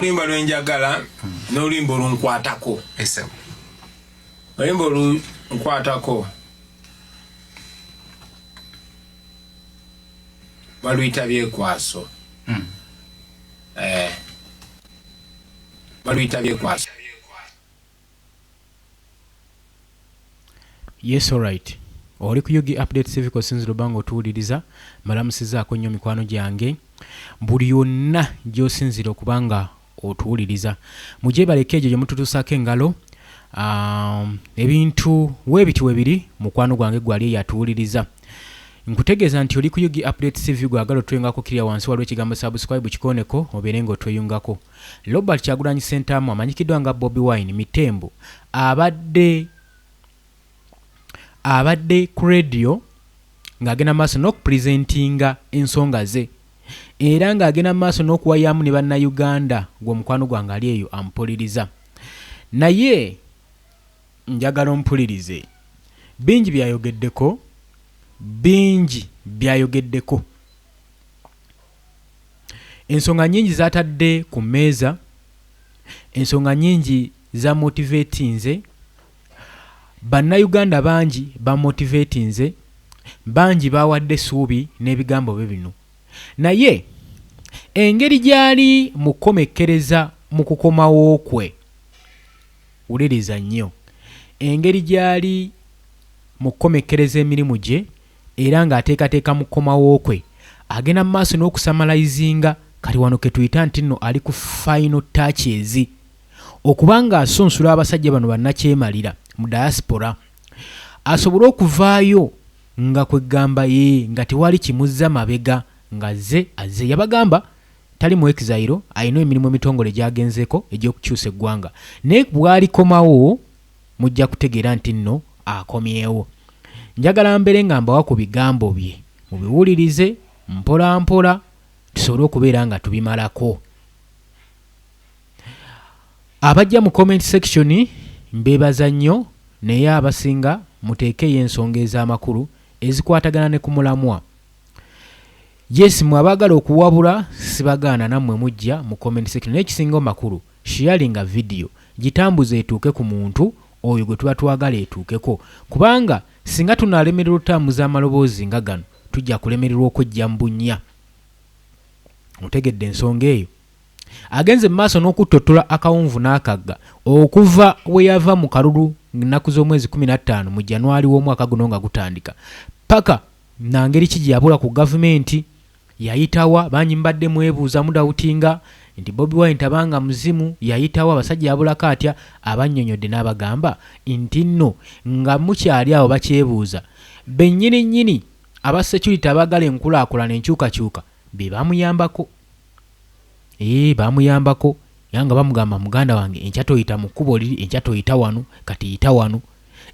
Oluyimba lwenjagala n'oluyimba olunkwatako. Oluyimba olunkwatako baluyita Byekwaso. Eh, baluyita Byekwaso. Yes alright. Oli ku UG Update Civic osinzira oba nga otuwuliriza, mbalamusizaako nnyo mikwano gyange buli yonna gy'osinzira okuba nga otuwuliriza. Mugyebaleko egyo gye mututuusaako engalo. Ebintu weebiti webiri mukwano gwange gwali eyo atuwuliriza. Nkutegeeza nti oli ku UG Update CV gwagala otweyungako kirya wansi waliwo ekigambo subscribe kikooneko obeere nga otweyungako. Robert Kyagulanyi Ssentamu amanyikiddwa nga Bobi Wine Mitembo abadde abadde ku radio ng'agenda maaso n'okupulizentinga ensonga ze era ng'agenda maaso n'okuwayaamu ne bannayuganda gwe omukwano gwange ali eyo ampuliriza naye njagala ompulirize bingi byayogeddeko bingi byayogeddeko. Ensonga nnyingi z'atadde ku mmeeza, ensonga nnyingi z'amotivetinze, Bannayuganda bangi b'amotivetinze, bangi b'awadde essuubi n'ebigambo bye bino. Naye engeri gy'ali mu kukomekkereza mu kukomawo kwe, wuliriza nnyo, engeri gy'ali mu kukomekkereza emirimu gye, era nga ateekateeka mu kukomawo kwe, agenda mu maaso n'okusamalayizinga, kati wano ketuyita nti nno ali ku final touches, okuba nga asunsula abasajja bano bannakyemalira mu diaspora, asobole okuvaayo nga kwegamba yee nga tewali kimuzza mabega nga azze azze. Yabagamba tali mu exile, alina emirimu emitongole gy'agenzeeko egy'okukyusa eggwanga, naye bw'alikomawo mujja kutegeera nti nno akomyewo. Njagala mbeere nga mbawa ku bigambo bye mubiwulirize mpola mpola tusobole okubeera nga tubimalako. Abajja mu comment section mbeebaza nnyo naye abasinga muteekeyo ensonga ez'amakulu ezikwatagana ne ku mulamwa. Yes mwe abaagala okuwabula sibagaana nammwe mujja mu comment section naye ekisinga omakulu Sharinga video, gitambuze etuuke ku muntu oyo gwe tuba twagala etuukeko kubanga singa tunaalemererwa otambuza amaloboozi nga gano tujja kulemererwa okweggya mu bunnya. Otegedde ensonga eyo? Agenze mu maaso n'okuttottola akawonvu n'akagga okuva we yava mu kalulu ng'ennaku z'omwezi 15 mu January w'omwaka guno nga gutandika ppaka na ngeri ki gye yabula ku gavumenti. Yayitawa? Bangi mubadde mwebuuza mudawutinga nti Bobi Wine tabanga muzimu, yayitawa? Abasajja yabulako atya? Abannyonyodde n'abagamba ntinno nga mukyali awo bakyebuuza, bennyini nnyini aba security abaagala enkulaakulana enkyukakyuka be bamuyambako. Eeh bamuyambako era nga bamugamba muganda wange enkya toyita mu kkubo liri, enkya toyita wano, kati yita wano.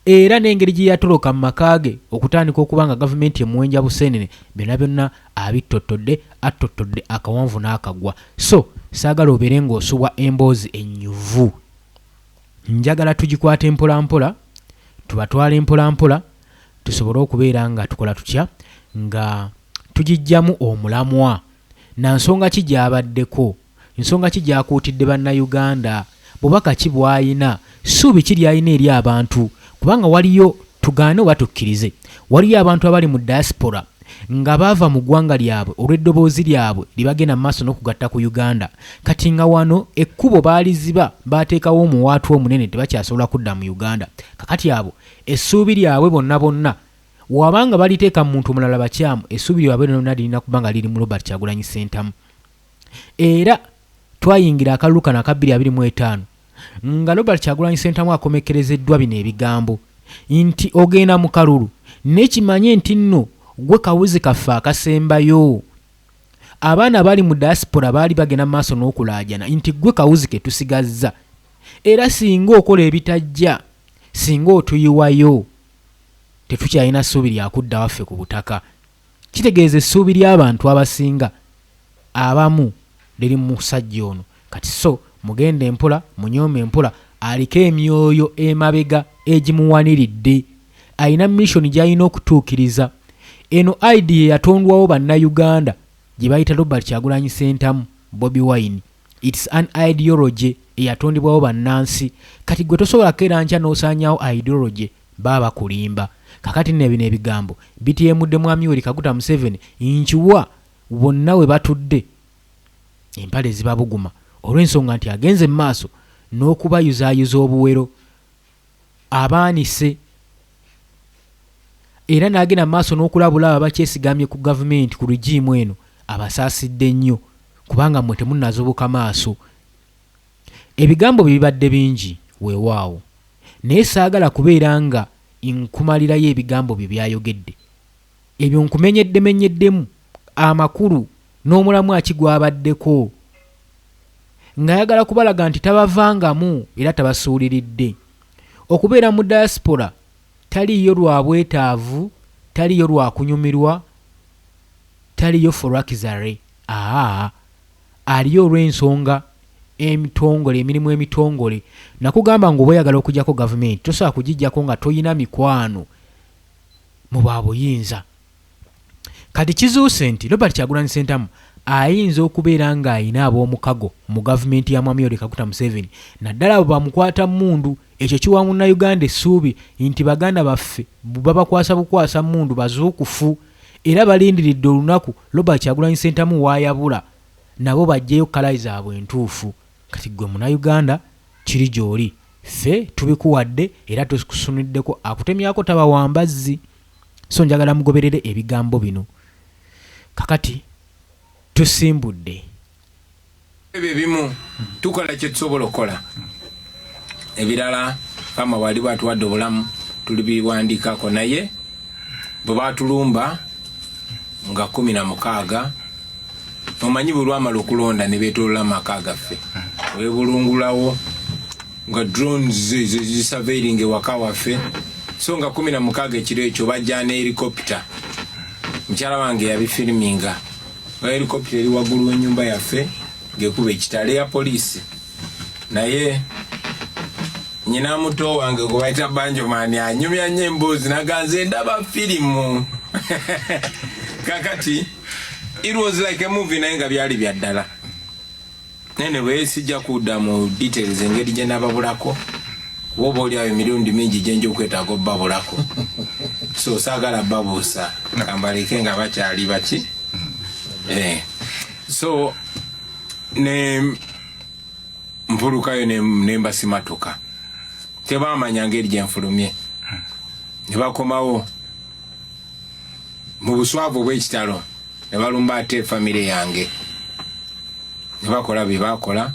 Era n'engeri gye yatoloka mu maka ge okutandika okuba nga gavumenti emuwenja buseenene byonna byonna abittottodde, attottodde akawanvu n'akagwa. So saagala obeere ng'osubwa emboozi ennyuvu. Njagala tugikwate mpolampola, tubatwale mpolampola tusobole okubeera nga tukola tutya nga tugiggyamu omulamwa. Na nsonga ki gy'abaddeko? Nsonga ki gy'akuutidde Bannayuganda? Bubaka ki bw'alina? Ssuubi ki ly'alina eri abantu? Kubanga waliyo, tugaane oba tukkirize, waliyo abantu abali mu diaspora nga baava mu ggwanga lyabwe olw'eddoboozi lyabwe lye bagenda mu maaso n'okugatta ku Uganda. Kati nga wano ekkubo baaliziba, baateekawo omuwaatwa omunene tebakyasobola kudda mu Uganda. Kakati abo essuubi lyabwe bonna bonna Waba nga baliteeka mu muntu mulala bakyamu, essuubi lyabwe lyonna lirina kuba nga liri mu Robert Kyagulanyi Ssentamu. Era twayingira akalulu kano aka 2025 nga Robert Kyagulanyi Ssentamu akomekkerezeddwa bino ebigambo nti ogenda mu kalulu naye kimanye nti nno gwe kawuzi kaffe akasembayo. Abaana abali mu diaspora baali bagenda mu maaso n'okulaajana nti gwe kawuzi ke tusigazza era singa okola ebitajja, singa otuyiwayo tetukyalina ssuubi lya kudda waffe ku butaka. Kitegeeza essuubi ly'abantu abasinga abamu liri mu musajja ono. Kati so mugende mpola, munyoome mpola, aliko emyoyo emabega egimuwaniridde. Alina mission gy'alina okutuukiriza. Eno idea yatondwawo Bannayuganda gye bayita Robert Kyagulanyi Ssentamu, Bobi Wine. Its an ideology eyatondebwawo bannansi. Kati gwe tosobola keera nkya n'osaanyaawo ideology, baba bakulimba. Kakati nno bino ebigambo bityemudde Mwami Yoweri Kaguta Museveni nkiwa bonna we batudde empale zibabuguma olw'ensonga nti agenze mu maaso n'okubayuzaayuza obuwero abaanise era n'agenda mu maaso n'okulabula abo abakyesigamye ku gavumenti ku rigiimu eno abasaasidde nnyo kubanga mmwe temunnazubuka maaso. Ebigambo bye bibadde bingi weewaawo naye saagala kubeera nga nkumalirayo ebigambo bye by'ayogedde. Ebyo nkumenyeddemenyeddemu amakulu n'omulamwa ki gw'abaddeko ng'ayagala kubalaga nti tabavangamu era tabasuuliridde. Okubeera mu diaspora taliiyo lwa bwetaavu, taliiyo lwa kunyumirwa, taliiyo for luxury, aa aliyo olw'ensonga emitongole, emirimu emitongole. Nakugamba ng'oba oyagala okuggyako gavumenti tosobola kugiggyako nga toyina mikwano mu ba buyinza. Kati kizuuse nti Robert Kyagulanyi Ssentamu ayinza okubeera ng'alina ab'omukago mu gavumenti ya Mwami Yoweri Kaguta Museveni naddala abo bamukwata mmundu. Ekyo kiwa Munnayuganda essuubi nti baganda baffe babakwasa bukwasa mmundu bazuukufu era balindiridde olunaku Robert Kyagulanyi Ssentamu w'ayabula nabo baggyeyo kkala zaabwe entuufu. Kati ggwe Munnayuganda kiri gy'oli, ffe tubikuwadde era tukusunuddeko akutemyako taba wa mbazzi. So njagala mugoberere ebigambo bino. Kakati tusimbudde. Ebyo ebimu tukola kye tusobola okukola, ebirala Mukama bw'aliba atuwadde obulamu tulibiwandiikako. Naye bwe baatulumba nga 16, omanyi bwe lwamala okulonda ne beetolola amaka gaffe webulungulawo nga drones zisurveying ewaka waffe. So nga 16 ekiro ekyo bajja ne helicopter, mukyala wange yabifilminga nga helicopter eri waggulu w'ennyumba yaffe ng'ekuba ekitale ya poliisi. Naye nyina muto wange gwe bayita Banjomani anyumya nnyo emboozi naganze ndaba firimu. Kakati it was like a movie, naye nga byali bya ddala. Nene bwe sijja kudda mu details engeri gye nababulako, kuba oba oli awo emirundi mingi gyenja okwetaaga obbabulako, so saagala babuusa, kambaleke nga bakyali baki. So ne nfulukayo ne mbasimatuka, tebamanya ngeri gye nfulumye, ne bakomawo mu buswavu obw'ekitalo ne balumba ate famire yange ne bakola bye bakola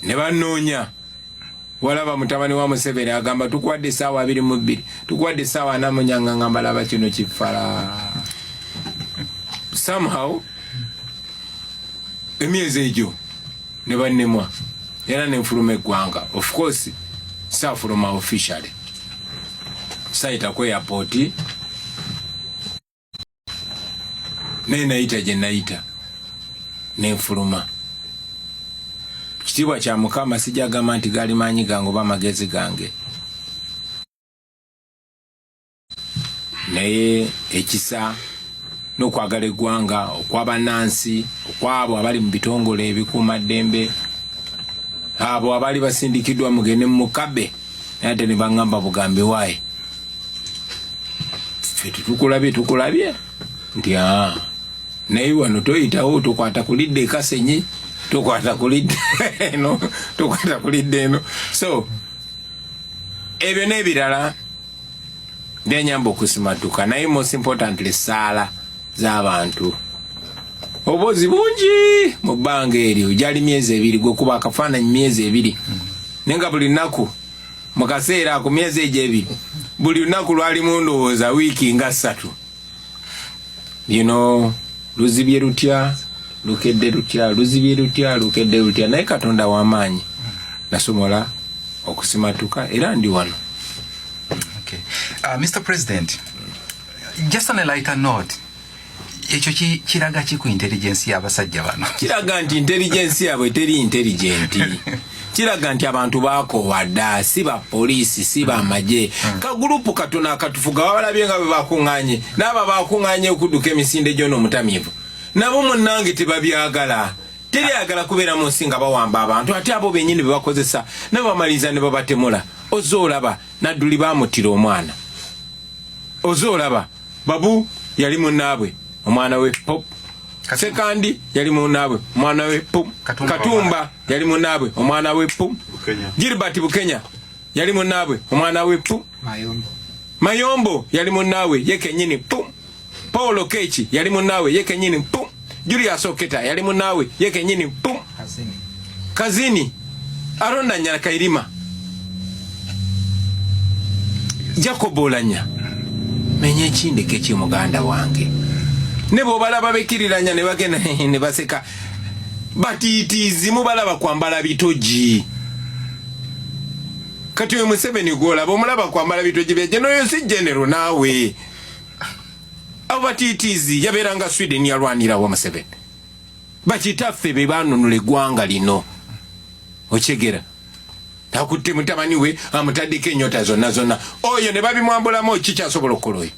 ne banoonya. Walaba mutabani wa Museveni agamba tukuwadde essaawa 22, tukuwadde essaawa 44, nga ngamba laba kino kifala. Somehow emyezi egyo ne bannemwa era nenfuluma eggwanga. Of course saafuluma officially, sayita ku airport, naye nayita gye nayita nenfuluma. Kitiibwa kya Mukama, sijagamba nti gaali maanyi gange oba amagezi gange, naye ekisa n'okwagala eggwanga okw'abannansi, okwabo abali mu bitongole ebikuumaddembe, abo abaali basindikiddwa mugende mu mukabe, naye ate ne baŋŋamba bugambi waayi ffe tetukulabye, tukulabye nti aa naye wano toyitawo, tokwata kulidda ekasenyi, tokwata kulidda eno, tokwata kulidda eno. So ebyo n'ebirala byanyamba okusimatuka, naye most importantly saala z'abantu. Obubozi bungi mu bbanga eryo gyali myezi 2, gwe kuba akafaananyi myezi 2, naye nga buli nnaku mu kaseera ako myezi egyo 2 buli lunaku lwalimu ndowooza wiiki nga 3. Luzibye lutya, lukedde lutya, luzibye lutya, lukedde lutya, naye Katonda w'amaanyi, nasobola okusimatuka era ndi wano. Okay. Mr. President, just on a lighter note, ekyo kiraga ki ku intelligence y'abasajja bano? Kiraga nti intelligence yaabwe teri intelligent. Kiraga nti abantu bakoowa dda, si ba poliisi, si bamagye. Kagurupu katono akatufuga, babalabye nga bwe bakuŋŋaanye, n'abo bakuŋŋaanye okudduka emisinde gy'ono omutamiivu. Nabo munnange tebabyagala. Teri ayagala kubeera mu nsi nga bawamba abantu, ate abo bennyini be bakozesa nabo bamaliriza ne babatemula. Ozze olaba Nadduli baamuttira omwana, ozze olaba Babu yali munnaabwe omwana we pop, Sekandi yali munnaabwe omwana we pop, Katumba yali munnaabwe omwana we pop, Gilbert Bukenya yali munnaabwe omwana we pop, Mayombo yali munnaabwe ye kennyini pop, Paul Kechi yali munaawe ye kenyini pum, Julius Oketa yali munaawe ye kenyini pum, Kazini Aronda Nyakairima, Jacob Olanya. Menye ekindi keki muganda wange, ne bw'obalaba bekiriranya ne bagenda ne baseka, batiitiizi mubalaba kwambala bitogi. Kati oyo Museveni gw'olaba omulaba kwambala bitogi bya jeno, oyo si genero naawe. Abo batiitiizi yabeeranga Sweden, yalwanirawo Museveni. Bakitaffe be banunula eggwanga lino. Okyegera akutte mutabani we amutaddeko ennyota zonna zonna, oyo ne babimwambulamu, ki kyasobola okukola oyo?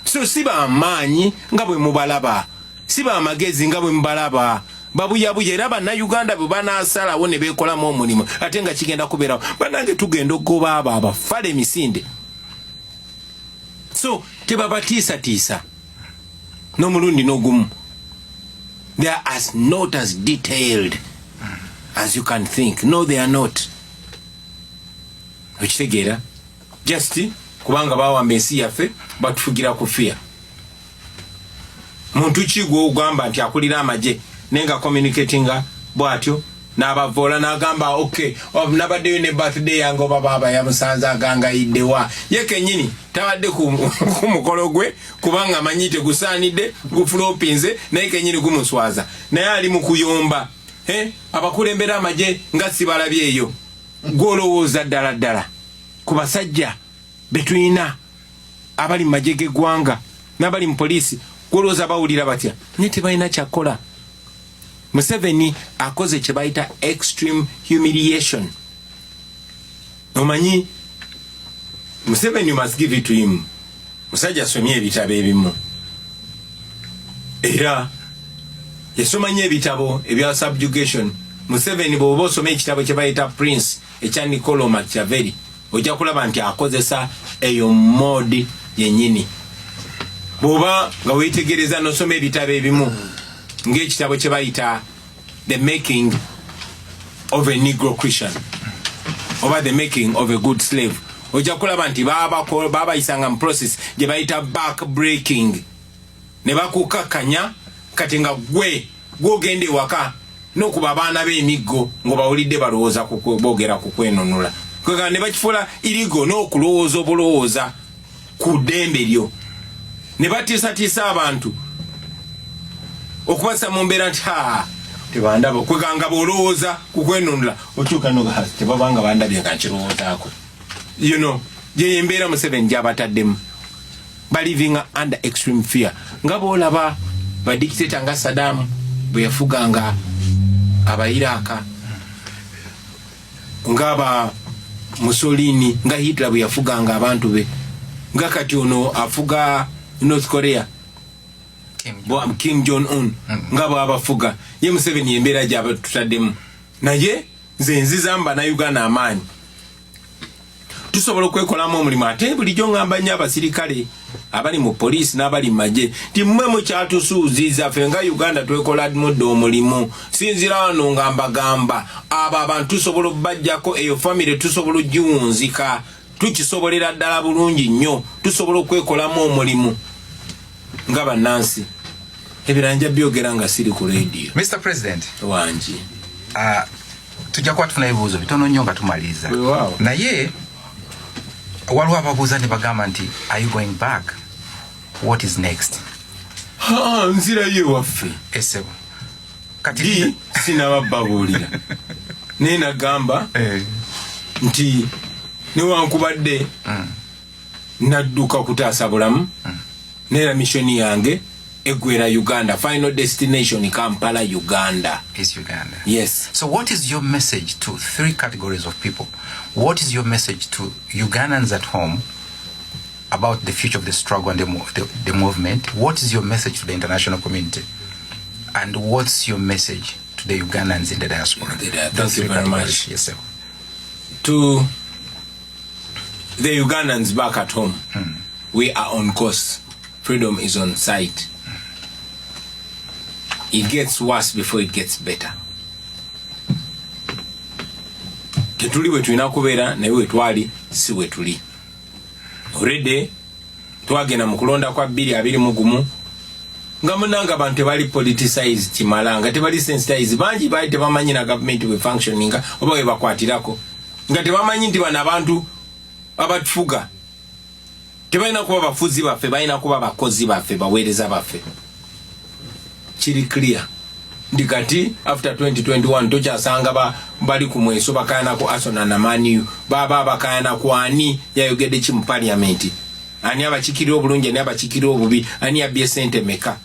So si bamaanyi nga bwe mubalaba, si bamagezi nga bwe mubalaba, babuyabuya. Era Bannayuganda bwe banaasalawo ne beekolamu omulimu, ate nga kigenda kubeerawo, bannange, tugenda okugoba abo abafala emisinde. So tebabatiisatiisa n'omulundi n'ogumu. They are as not as detailed as you can think. No, they are not. Okitegeera? Just kubanga bawamba ensi yaffe, batufugira ku fear. Muntu ki gwogamba nti akulira amagye naye nga communicatinga bw'atyo n'abavoola n'agamba, "Ok, nabaddeyo ne birthday yange," oba baaba yamusanze agangayiddewa, ye kennyini tabadde ku mukolo gwe kubanga amanyi tegusaanidde, gufulopinze, naye kennyini gumuswaza, naye ali mu kuyomba. Abakulembera amagye nga sibalabye eyo. Gwolowooza ddala ddala ku basajja betulina abali mu magye g'eggwanga n'abali mu poliisi, gwolowooza bawulira batya? Naye tebalina kyakola. Museveni akoze kye bayita extreme humiliation. Omanyi Museveni, you must give it to him, musajja asomye ebitabo ebimu, era yasoma nnyo ebitabo ebya subjugation. Museveni, bw'oba osoma ekitabo kye bayita Prince ekya Nicolo Machiavelli, ojja kulaba nti akozesa eyo mode yennyini. Bw'oba nga weetegereza nosoma ebitabo ebimu ng'ekitabo kye bayita The Making of a Negro Christian oba The Making of a Good Slave, ojja kulaba nti babayisanga mu process gye bayita back breaking, ne bakukakkanya kati nga gwe gwogenda ewaka n'okuba abaana b'emiggo ng'obawulidde balowooza boogera ku kwenunula. Kwegamba ne bakifuula irigo n'okulowooza obulowooza ku ddembe lyo, ne batiisatiisa abantu okubasa mu mbeera nti ha, tebandaba. Kweganga bw'olowooza ku kwenunula okyuka noga tebabanga bandabye nga nkirowoozaako. Gyeyo embeera Museveni gyabataddemu, baliving under extreme fear, nga boolaba badictator nga Saddam bwe yafuganga Abairaka, ngaba Mussolini, nga Hitler bwe yafuganga abantu be, nga kati ono afuga North Korea, Kim Jong Un, nga bwabafuga. Ye Museveni embeera gyabatutaddemu. Naye nze nzizamu Bannayuganda amaanyi, tusobola okwekolamu omulimu. Ate bulijjo ŋŋamba nnyo abasirikale abali mu poliisi n'abali mu magye nti mmwe mukyatusuuziza, ffe nga Uganda twekola mudde omulimu. Sinzira wano nga mbagamba, abo abantu tusobola obbajjako, eyo famire tusobola ogiwunzika, tukisobolera ddala bulungi nnyo, tusobola okwekolamu omulimu nga bannansi. Ebirala nja byogera nga siri ku rediyo. Mr President. Wangi. Tujja kuba tufuna ebibuuzo bitono nnyo nga tumaliriza. Weewaawo. Naye waliwo ababuuza ne bagamba nti, "Are you going back? What is next?" Nzirayo ewaffe. Esebo kati di sinabababuulira, naye nagamba nti newankubadde nadduka kutaasa bulamu, neera mission yange eggwera Uganda. Final destination Kampala, Uganda. Is Uganda. Yes. So what is your message to three categories of people? What is your message to Ugandans at home? About the future of the struggle and the movement. What is your message to the international community? And what's your message to the Ugandans in the diaspora? Thank Those you three very categories. much. Yes, sir. To the Ugandans back at home, we are on course. Freedom is on sight. It gets worse before it gets better. Tetuli bwe tulina kubeera, naye we twali si bwe tuli. Already twagenda mu kulonda kwa 2021 nga munanga abantu tebali politicized kimala, nga tebali sensitized. Bangi baali tebamanyi na gavumenti bwe functioninga oba bwe bakwatirako, nga tebamanyi nti bano abantu abatufuga tebalina kuba bafuzi baffe, balina kuba bakozi baffe, baweereza baffe. Kiri clear nti kati after 2021 tokyasanga bali ku mweso bakayana ku Arsenal na Man U, baba bakayana ku ani yayogedde ki mu parliament, ani abakikirira obulungi, ani abakikirira obubi, ani yabbye sente meka.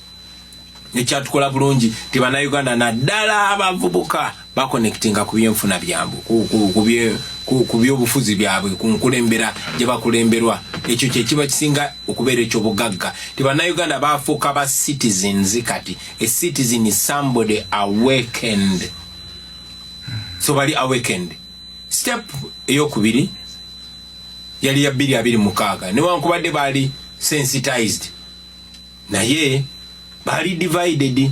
Ekyatukola bulungi ti Bannayuganda naddala abavubuka baconnectinga ku byenfuna byabwe, ku byobufuzi byabwe, ku nkulembera gye bakulemberwa. Ekyo kyekiba kisinga okubeera ekyobugagga ti Bannayuganda bafuuka ba citizens. Kati a citizen is somebody awakened, so bali awakened. Step eyokubiri yali ya 2026. Newankubadde baali sensitized, naye baali divided.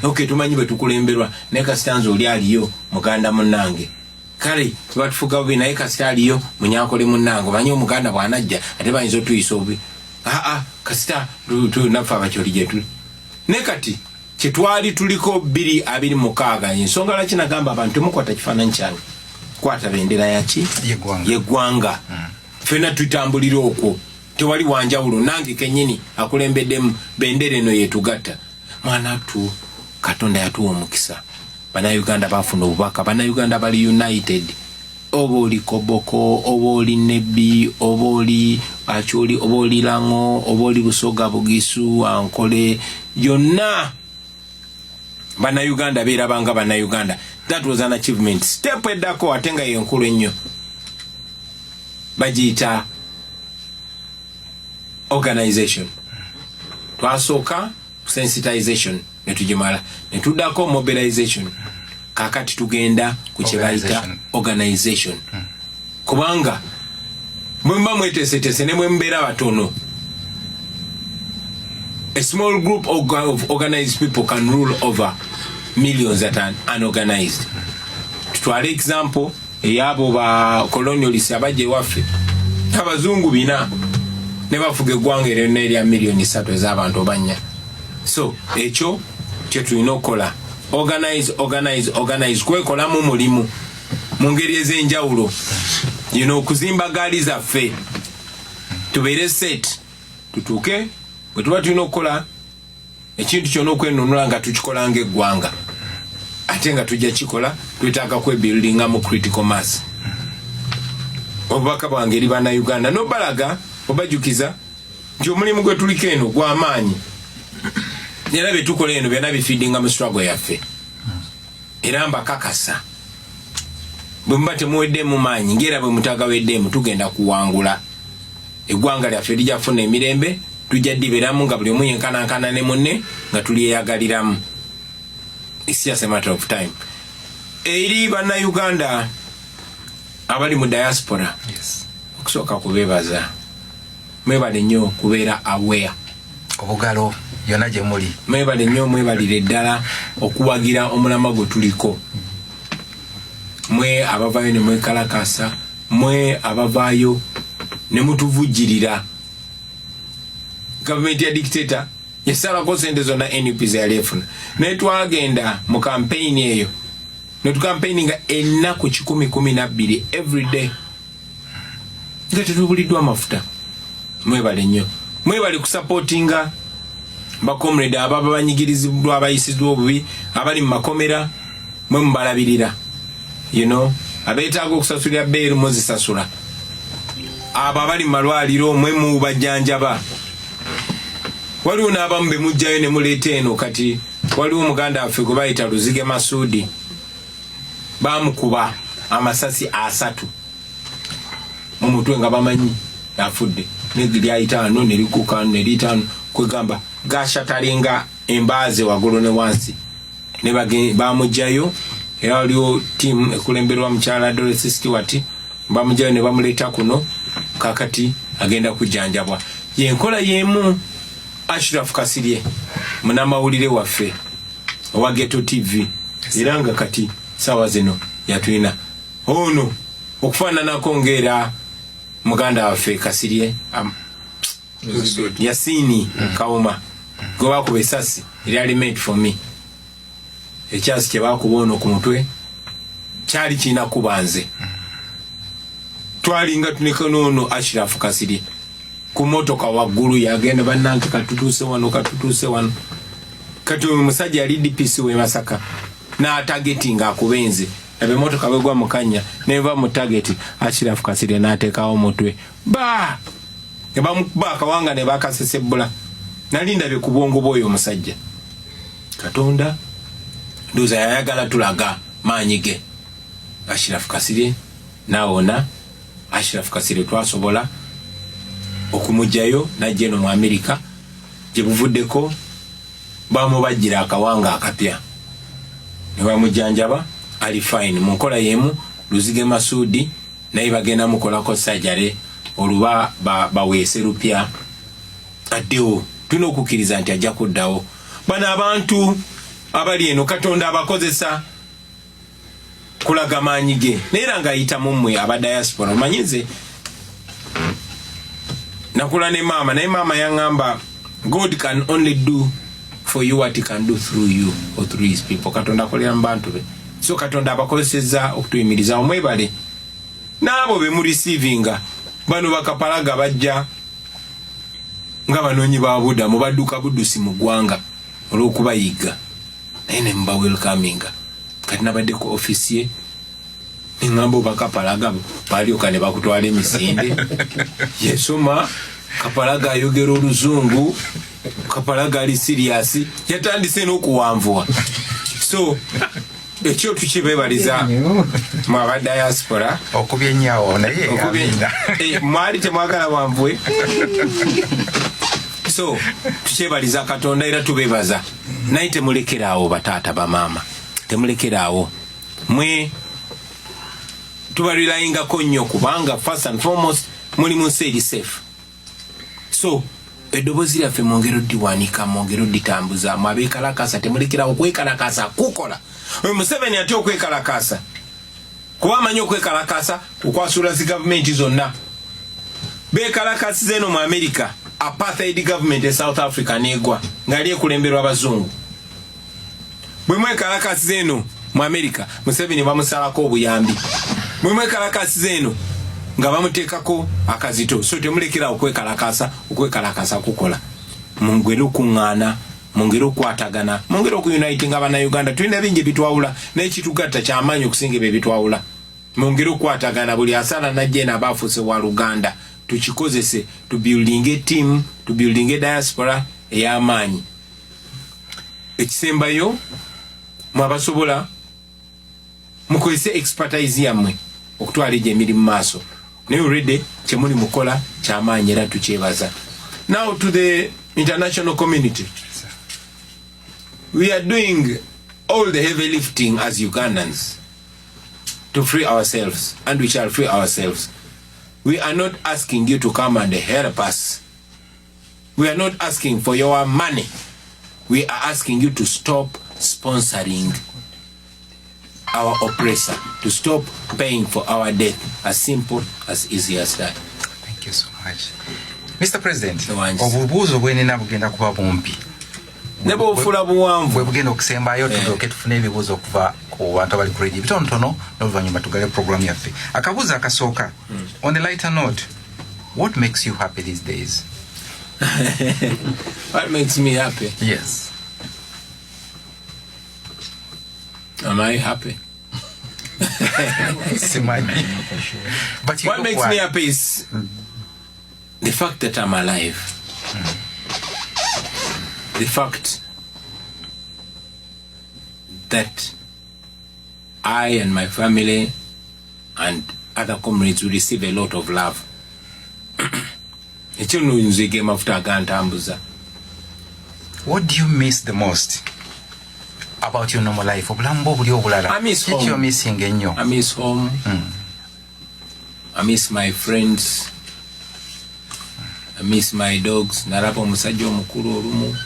Ok, tumanyi bwe tukulemberwa, naye kasita nze oli aliyo muganda munnange. Kale tebatufuga bubi, naye kasita aliyo munyankole munnange. Omanyi omuganda bw'anajja ate bayinza otuyisa obubi. Aa, kasita naffe Abakyoli gye tuli. Naye kati kyetwali tuliko 2026, ensonga lwaki nagamba abantu temukwata kifaananyi kyange, kwata bendera yaki? Yeggwanga. Yeggwanga. Ffenna tutambulira okwo, tewali wanjawulo. Nange kenyini akulembeddemu, bendera eno yetugatta. Mwana tu, Katonda yatuwa omukisa. Bannayuganda bafuna obubaka, Bannayuganda bali united. Oba oli Koboko, oba oli Nebbi, oba oli Acholi, oba oli Lango, oba oli Busoga, Bugisu, Ankole, yonna Bannayuganda beerabanga Bannayuganda. That was an achievement. Step eddako, ate nga yenkulu ennyo, bagiyita organization. Twasooka sensitization netugimala, netuddako mobilization, kakati tugenda ku kyebayita organization. Kubanga bwe muba mweteeseteese ne bwe mubeera batono, a small group of organized people can rule over millions that are unorganized. Tutwale example eyabo ba colonialist abajja ewaffe, abazungu bina ne bafuga eggwanga eryonna erya miliyoni 3 ez'abantu oba 4. So ekyo kyetulina okukola: organize, organize, organize, kwekolamu mulimu mu ngeri ez'enjawulo, okuzimba gaali zaffe, tubeere set, tutuuke bwe tuba tulina okukola ekintu kyonna okwenunula nga tukikola ngaeggwanga, ate nga tujja kikola. Twetaaga kwebuildinga mu critical mass. Obubaka bwange eri Bannayuganda nobalaga, obajjukiza nti omulimu gwe tuliko eno gw'amaanyi, era byetukola eno byonna bifeedinga mu struggle yaffe. Era mbakakasa, bwe muba temuweddemu maanyi ngaera bwe mutagaweddemu, tugenda kuwangula. Eggwanga lyaffe lijja kufuna emirembe, tujja diberamu nga buli omu yenkanankana ne munne, nga tulyeyagaliramu. It's just a matter of time. Eri Bannayuganda abali mu diaspora, okusooka kubeebaza, mwebale nnyo kubeera aware. Obugalo yonna gye muli. Mwebale nnyo, mwebalire ddala okuwagira omulama gwe tuliko. Mwe abavaayo ne mwekalakasa, mwe abavaayo ne mutuvujjirira. Gavumenti ya dictator yasalako sente zonna NUP zeyali efuna, naye twagenda mu kampeyini eyo netukampeyini nga ennaku 112 everyday nga tetubuliddwa amafuta. Mwebale nnyo, mwebale kusupportinga bacomrade ababa banyigirizibwa, abayisiddwa obubi, abali mu makomera. Mwe mubalabirira, abeetaaga okusasulira bail muzisasula, abo abali mu malwaliro mwe mubajjanjaba. Waliwo n'abamu be mujjayo ne muleeta eno. Kati waliwo omuganda waffe gwe bayita Luzige Masuudi, bamukuba amasasi 30 mu mutwe nga bamanyi afudde. Lyayita wano nerikuka wano neriyita wano, kwegamba gashatalinga embaaze waggulu ne wansi. Bamugjayo, era waliwo tiimu ekulemberwa mukyala Dorothy Stewart, bamugjayo ne bamuleeta kuno. Kakati agenda kujjanjabwa. Yenkola yemu Ashraf Kasirye, munamawulire waffe owa Ghetto TV, era nga kati saawa zino yatulina ono okufaananako ngaera muganda waffe Kasirye Yasini Kawuma gwe bakuba esasi eryali made for me. Ekyasi kye bakuba ono ku mutwe kyali kirina kuba nze. Twalinga tuneka noono Ashirafu Kasirye ku motoka waggulu, yagenda, "Bannange, katutuuse wano, katutuuse wano." Kati oyo musajja yali DPC we Masaka n'atargetinga akuba enze. Aba emotoka bwegwa mukanya neva mu target, Ashirafu Kasirye n'ateekawo omutwe ba ne bamukuba akawanga ne bakasesebbula. Nali ndabye ku bwongo bw'oyo omusajja. Katonda ndowooza yayagala tulaga maanyi ge. Ashirafu Kasirye nawona. Ashirafu Kasirye twasobola okumugjayo najja eno mu Amerika. Gye buvuddeko bamubajjira akawanga akapya ne bamujjanjaba, ali fine. Mu nkola y'emu Luzige Masudi naye bagenda mukolako sajare oluba baweese lupya addewo. Tulina okukkiriza nti ajja kuddawo. Bano abantu abali eno Katonda abakozesa kulaga maanyi ge, naye era ng'ayita mu mmwe aba diaspora. Omanyi nze nakula ne maama, naye maama yaŋŋamba, "God can only do for you what he can do through you or through his people." Katonda akolera mu bantu be, so Katonda abakozesezza okutuyimiriza. Omwebale n'abo be mureceivinga. Bano bakapalaga bajja nga banoonyi ba budamu, badduka buddusi mu ggwanga olw'okubayiga, naye ne muba welcominga. Kati nabadde ku offisi ye, neŋŋamba, oba kapalaga balyoka ne bakutwala emisinde. Yesoma kapalaga, ayogera oluzungu, kapalaga ali serious, yatandise n'okuwanvuwa. So ekyo tukibebaliza mwe aba diaspora. Okubye nnyawo naye. Amina. Mwali temwagala wanvuwe, so tukyebaliza Katonda era tubebaza. Naye temulekeraawo, bataata, bamaama, temulekeraawo. Mwe tubarelyingako nnyo, kubanga first and foremost muli mu nsi eri safe. So eddoboozi lyaffe mwongere oddiwanika, mwongere odditambuza. Mwe abeekalakasa, temulekerawo kwekalakasa kukola. Oyo Museveni atya okwekalakasa, kuba amanyi okwekalakasa okwasula zi gavumenti zonna. Bekalakasiza eno mu America, apartheid government e South Africa negwa ngaali ekulemberwa abazungu. Bwe mwekalakasiza eno mu America, Museveni bamusalako obuyambi. Bwe mwekalakasiza eno nga bamuteekako akazito. So temulekera okwekalakasa. Okwekalakasa kukola. Mungere okuŋŋaana, mungere okukwatagana, mungere okuunitinga. Bannayuganda tulina bingi ebitwawula, naye kitugatta kyamaanyi okusinga ebyo ebitwawula. Mungere okukwatagana. Buli asala najja eno aba afuuse wa luganda. Tukikozese, tubuildinge team, tubuildinge diaspora ey'amaanyi. Ekisembayo, mwabasobola mukozese expertise yammwe okutwala egyo emirimu maaso, naye already kyemuli mukola kyamaanyi era tukyebaza. Now to the international community, we are doing all the heavy lifting as Ugandans to free ourselves, and we shall free ourselves. We are not asking you to come and help us. We are not asking for your money. We are asking you to stop sponsoring our oppressor, to stop paying for our death. As simple, as easy as that. Thank you so much, Mr President. Wangi. Obubuuzo bwenina bugenda kuba bumpi. Ne bwofula buwanvu. Bwe bugenda okusembayo, tulyoke tufune ebibuuzo okuva ku bantu abali ku radio bitonotono, n'oluvannyuma tugale programu yaffe. Akabuuzo akasooka, on the lighter note, what makes you happy these days? What makes me happy? Yes. Am I happy? Simanyi, but you What look makes one. me happy is the fact that I'm alive, the fact that I and my family and other comrades will receive a lot of love. Ekyo nno nze ge mafuta agantambuza. What do you miss the most about your normal life? Obulamu bwo obuli obulala. I miss Kiki home. omissinga ennyo? I miss home. I miss my friends. I miss my dogs. Nalaba omusajja omukulu olumu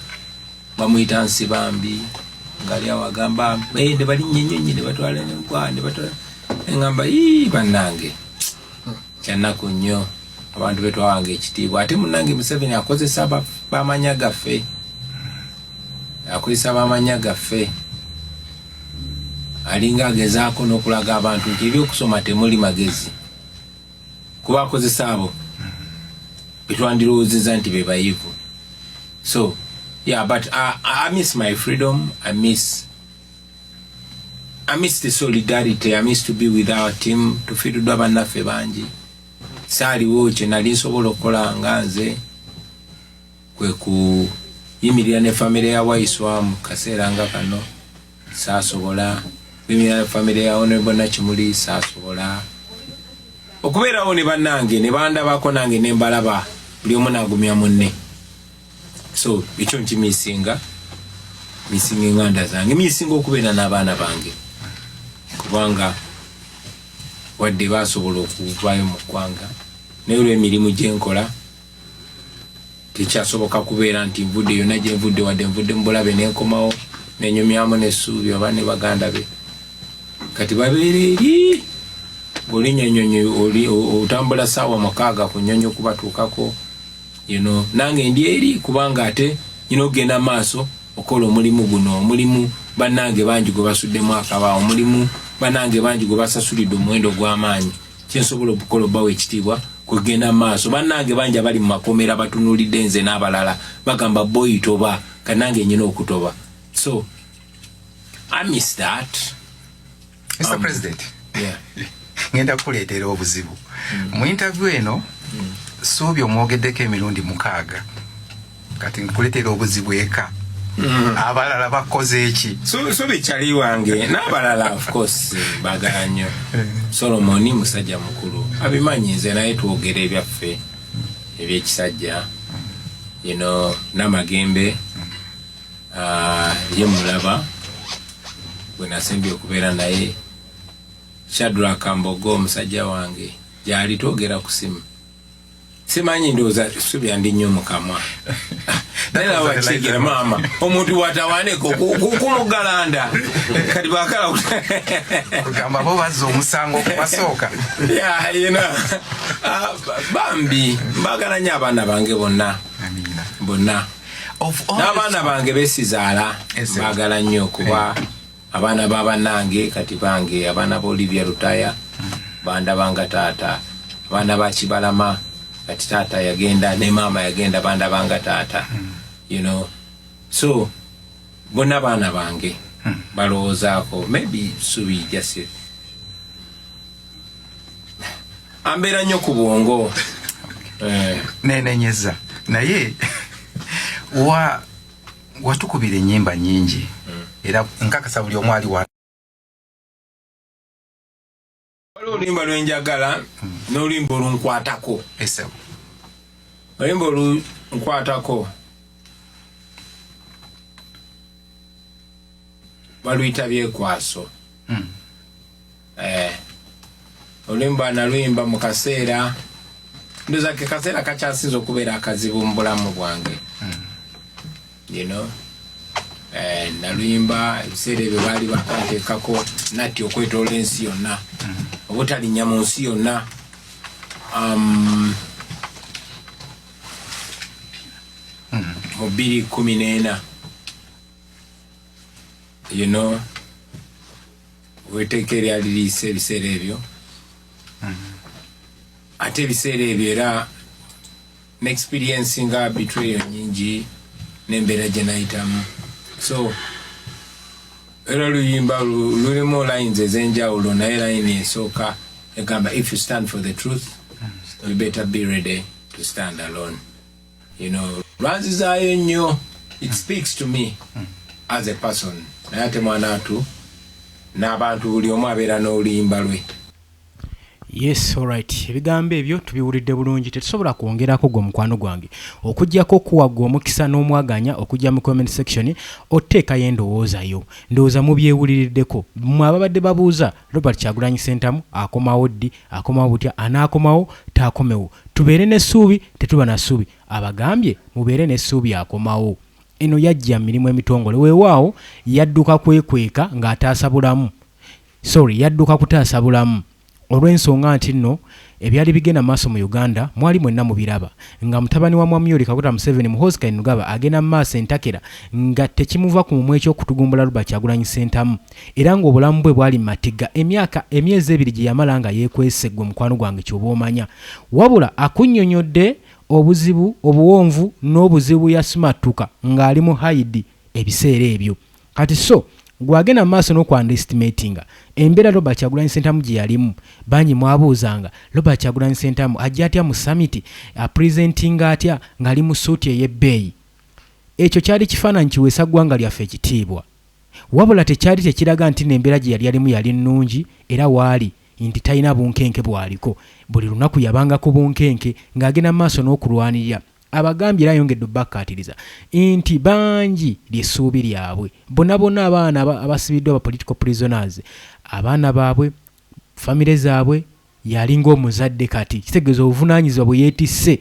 bamuyita Nsibambi ngali awo agamba, "Eh, ne balinnya ennyonyi ne batwala embwa ne batwala." Engamba, "Ii, bannange, kyannaku nnyo abantu betwawanga ekitiibwa." Ate munnange Museveni akozesa bamanya gaffe, akozesa bamanya gaffe, alinga agezaako n'okulaga abantu nti ebyokusoma temuli magezi, kuba akozesa abo betwandirowoozeza nti be bayivu. So yeah, but I miss my freedom. I miss the solidarity. I miss to be with our team. Tufiiriddwa bannaffe bangi. Saaliwo kye nali nsobola okukola nga nze kwe kuyimirira ne famire ya Waiswa mu kaseera nga kano. Saasobola kuyimirira ne famire ya Honorable Nakimuli. Saasobola okubeerawo ne bannange ne bandabako nange ne mbalaba, buli omu naagumya munne. So ekyo nkimisinga, misinga enganda zange, misinga okubeera n'abaana bange, kubanga wadde basobola okuvaayo mu ggwanga, naye olw'emirimu gyenkola tekyasoboka kubeera nti nvudde yonna gyenvudde, wadde nvudde mu bulabe nenkomawo nenyumyamu nessuubi oba ne baganda be. Kati babeera eri ng'olinnya ennyonyi, otambula saawa 6 ku nnyonyi okubatuukako. Nange ndi eri kubanga ate nyina okugenda maaso okukola omulimu guno, omulimu bannange bangi gwe basuddemu akaba, omulimu bannange bangi gwe basasulidde omuwendo gw'amaanyi. Kyensobola okukola obbawa ekitiibwa kwegenda maaso. Bannange bangi abali mu makomera batunulidde nze n'abalala, bagamba boyi toba, kanange nyina okutoba. So I miss that. Mr. President, yeah. ngenda kukuleetera obuzibu mu interview eno. Suubi omwogeddeko emirundi 6. Kati nkuleetera obuzibu eka, abalala bakoze eki? Suubi kyali wange n'abalala, of course bagala nnyo. Solomoni musajja mukulu, abimanyi, nze naye twogera ebyaffe ebyekisajja. Namagembe, ye mulaba gwe nasembye okubeera naye. Shadrack Mbogo omusajja wange gyali, twogera ku simu. Simanyi, ndowooza Suubi andi nnyo mukamwa, naye nawe wakitegera maama, omuntu bwatawaneko kumugalanda kati bakala. Kugamba bo bazza omusango okubasooka. Yeah, bambi mbagala nnyo abaana bange bonna. Amiina. Bonna. Of all N'abaana bange besizaala Ese. mbagala nnyo, kuba abaana babannange kati bange, abaana ba Olivia Lutaya bandabanga taata, abaana ba Kibalama kati taata yagenda ne maama yagenda, bandabanga taata. So bonna baana bange balowoozaako. Maybe Subi just ambeera nnyo ku bwongo. Nenenyeza, naye wa watukubira ennyimba nyingi, era nkakasa buli omu ali wa Waliwo oluyimba lwenjagala n'oluyimba olunkwatako. Esebo. Oluyimba olunkwatako baluyita Byekwaso. Oluyimba naluyimba mu kaseera, ndoza ke kaseera kakyasinza okubeera akazibu mu bulamu bwange. Naluyimba ebiseera ebyo baali bakanteekako natti okwetoola ensi yonna, obutalinnya mu nsi yonna. Mu 2014, weteeka eryali liyise ebiseera ebyo, ate ebiseera ebyo era neexperience nga betrayal nyingi n'embeera gye nayitamu. So era oluyimba lulimu lines ez'enjawulo, naye line esooka egamba, "If you stand for the truth, you better be ready to stand alone." Lwanzizaayo nnyo. It speaks to me as a person. Naye ate mwana atu n'abantu buli omu abeera n'oluyimba lwe. Yes, alright. Ebigambo ebyo tubiwulidde bulungi, tetusobola kwongerako gwe mukwano gwange okuggyako okuwa gwe omukisa n'omwaganya okujja mu comment section oteekayo endowooza yo. Ndowooza mubyewuliriddeko mmwe ababadde babuuza Robert Kyagulanyi Ssentamu akomawo ddi, akomawo butya, anaakomawo, taakomewo. Tubeere n'essuubi, tetuba na ssuubi. Abagambye mubeere n'essuubi akomawo. Eno yajja mu mirimu emitongole, weewaawo yadduka kwekweka ng'ataasa bulamu. Sorry yadduka kutaasa bulamu olw'ensonga nti nno ebyali bigenda maaso mu Uganda mwali mwenna mubiraba nga mutabani wa Mwami Yoweri Kaguta Museveni Muhoozi Kainerugaba agenda mu maaso entakera nga tekimuva ku mumwa eky'okutugumbula Robert Kyagulanyi Ssentamu era ng'obulamu bwe bwali mu matigga emyaka emyezi ebiri gye yamala nga yeekwese ggwe mukwano gwange ky'oba omanya wabula akunnyonyodde obuzibu obuwonvu n'obuzibu bwe yasimattuka ng'ali mu hayidi ebiseera ebyo. Kati so gwe agenda mu maaso n'oku underestimatinga embeera Robert Kyagulanyi Ssentamu gye yalimu, bangi mwabuuzanga Robert Kyagulanyi Ssentamu ajja atya mu summit, apresentinga atya ng'ali mu ssuuti ey'ebbeeyi. Ekyo kyali kifaananyi kiweesa ggwanga lyaffe ekitiibwa. Wabula tekyali tekiraga nti nno embeera gye yali alimu yali nnungi era waali nti talina bunkenke bwaliko. Buli lunaku yabanga ku bunkenke ng'agenda mu maaso n'okulwanirira Abagambye era ayongedde obbakkaatiriza nti bangi lye ssuubi lyabwe. Bonna bonna abaana abasibiddwa ba political prisoners, abaana baabwe, famire zaabwe, y'alinga omuzadde kati. Kitegeeza obuvunaanyizibwa bwe yeetisse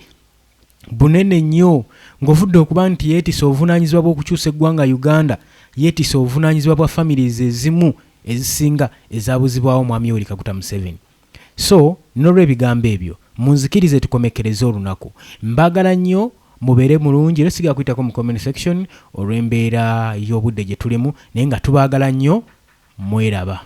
bunene nnyo. Ng'ovudde okuba nti yeetisse obuvunaanyizibwa bw'okukyusa eggwanga Uganda, yeetisse obuvunaanyizibwa bwa families ezimu ezisinga ezaabuzibwawo Mwami Yoweri Kaguta Museveni. So, n'olw'ebigambo ebyo, munzikirize tukomekkereze olunaku. Mbaagala nnyo, mubeere mulungi, era sigala kuyitako mu comment section olw'embeera y'obudde gye tulimu, naye nga tubaagala nnyo, mweraba.